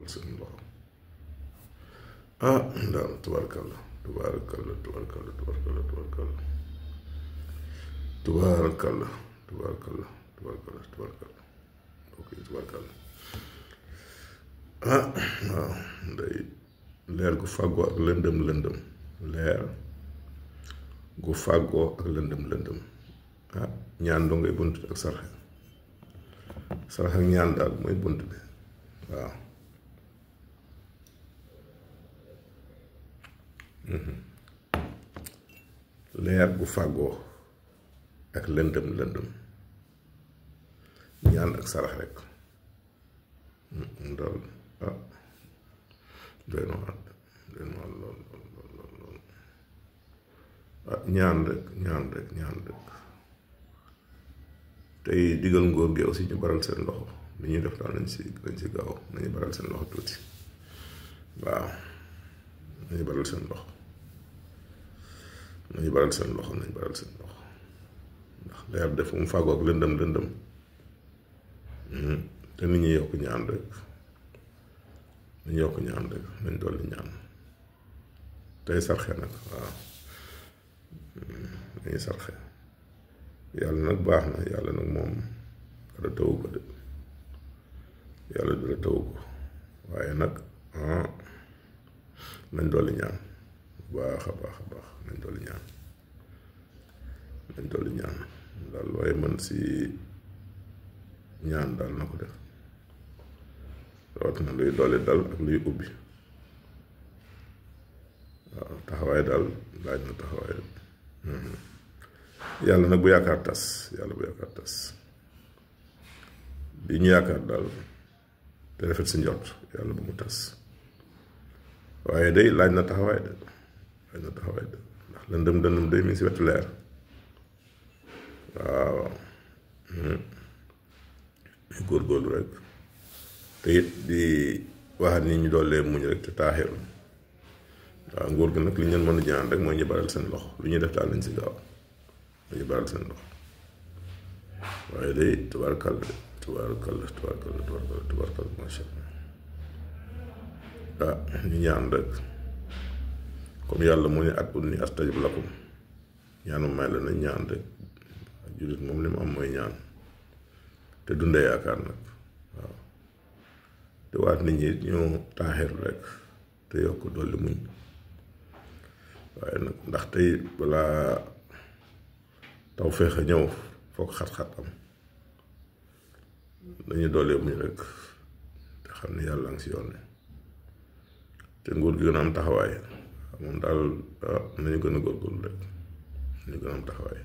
seen loxo ah daal tubaarkalla tubaarkalla tubaarkalla tubaarkalla tubaarkalla tubaarkalla tubaarkalla tubaarkalla tubaarkalla ok tubaarkalla ah waaw day leer gu fàggoo ak lëndëm lëndëm leer gu fàggoo ak lëndëm lëndëm ah ñaan doo ngay bunt ak sarxe ak ñaan daal mooy bunt bi waaw leer gu fàggoo ak lëndëm lëndëm ñaan ak sarax rek daal ah doy na waat lool ah ñaan rek tey digal ngóor gi aussi ñu baral seen loxo li ñuy def daal nañ si gaaw nañu baral seen loxo tuuti waaw nañu baral seen loxo ndax leer def mu fàggoo ak lëndëm te nit ñi yokk ñaan rek nañ dolli ñaan tey sarxe nag waaw nañu sarxe yàlla nag baax na yàlla nag moom dara tawu ko de yàlla dara tawu ko waaye nag nañ dolli ñaan baax a baax nañ dolli ñaan daal waaye man si ñaan daal na ko def rawat na luy dolli dal ak luy ubbi waaw taxawaay daal laaj na taxawaay rek yàlla nag bu yaakaar tas li ñu yaakaar daal te rafet si njort yàlla bu mu tas waaye day laaj na taxawaay de ndax lëndëm day mi ngi si wetu leer waaw góorgóorlu rek te it di waxat nit ñi doolee muñ rek te taaxiru waaw nguur gi nag li ñu leen mën a ñaan rek mooy ñu baral seen loxo lu ñuy def daal nañ si gaaw dañu baral seen loxo waaye day tubaarkalla masha Allah ñu ñaan rek comme yàlla mu ne at ut ni astajib lakum ñaanu may la nañ ñaan rek jullit moom li mu am mooy ñaan te dundee yaakaar nag waaw te waat nit ñi ñoo taaxir rek te yokk dolli muñ waaye nag ndax tey balaa taw feexe ñëw foog xat-xat am dañuy doolee muñ rek te xam ne yàlla ngi si yoon wi te nguur gi gën a am taxawaay moom daal nañu gën a góorgóorlu rek nañu gën a am taxawaay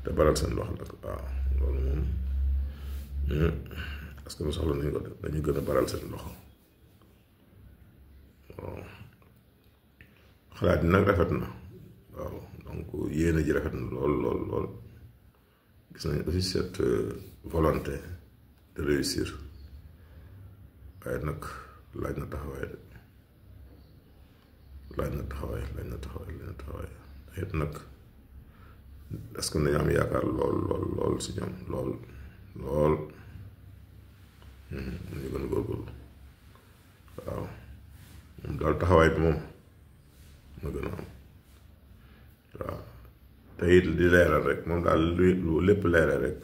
te baral seen loxo nag waaw loolu moom parce que soxla nañu ko def dañu gën a baral seen loxo waaw xalaat yi nag rafet na waaw donc yéene ji rafet na lool gis nañ aussi cette volonté de réussir waaye nag laaj na taxawaay it nag est-ce que nañu am yaakaar lool si ñoom lool ñu gën a góorgóorlu waaw moom daal taxawaay bi moom na gën a am waaw te it di leeral rek moom daal lu lépp leeral rek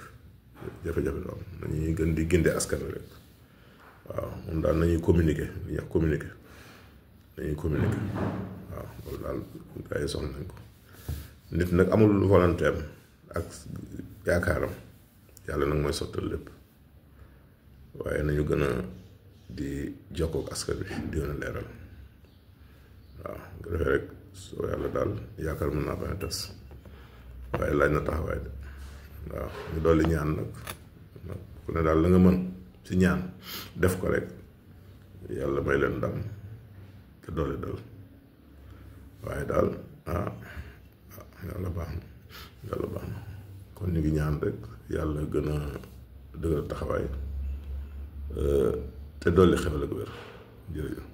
jafe-jafe du am nañuy gën di ginde askan wi rek waaw moom daal nañuy communiquer li ñuy wax communiquer waaw loolu daal gars yi soxla nañ ko nit nag amul volonté am ak yaakaaram yàlla nag mooy sottal lépp waaye nañu gën a di jokkoo ak askan wi di gën a leeral waaw nga defee rek soo yàlla daal yaakaar mën naa bañ a tas waaye laaj na taxawaay de waaw ñu dolli ñaan nag ku ne daal la nga mën ci ñaan def ko rek yàlla may leen ndam te dolli dal waaye daal yàlla baax na kon ñu ngi ñaan rek yàlla gën a dëgëral taxawaay te dolli xewal ak wér jërëjëf